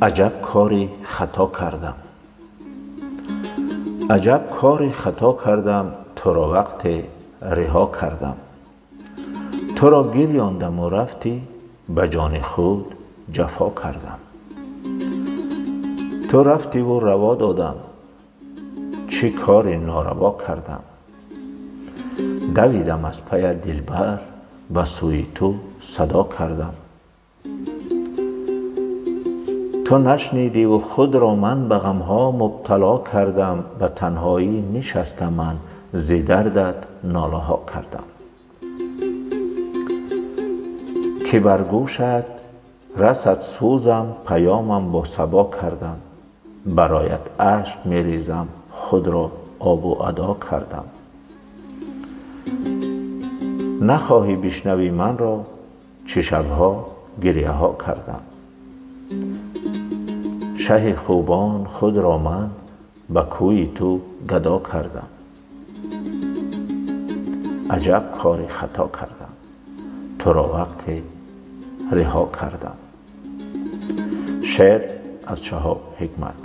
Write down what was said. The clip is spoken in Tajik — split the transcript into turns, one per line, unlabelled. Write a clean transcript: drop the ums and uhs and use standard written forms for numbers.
Аҷаб кори хато кардам. Аҷаб кори хато кардам, туро вақте риҳо кардам. Туро гирёндаму рафтӣ, ба ҷони худ ҷафо кардам. Ту рафтиву раво додам, чӣ кори нораво кардам. Давидам аз паят, дилбар, ба сӯи ту садо кардам. Ту нашнидиву худро ман ба ғамҳо мубтало кардам. Ба танҳоӣ нишастам ман, зи дардат нолаҳо кардам. Ки бар гӯшат расад сӯзам, паёмам бо сабо кардам. Бароят ашк мерезам, худро обу адо кардам. Нахоҳӣ бишнавӣ манро, чӣ шабҳо гирьяҳо кардам. Шаҳи хубон худро ман ба кӯи ту гадо кардам. Аҷаб кори хато кардам, туро вақте риҳо кардам. Шеър аз Шаҳоб Ҳикмат.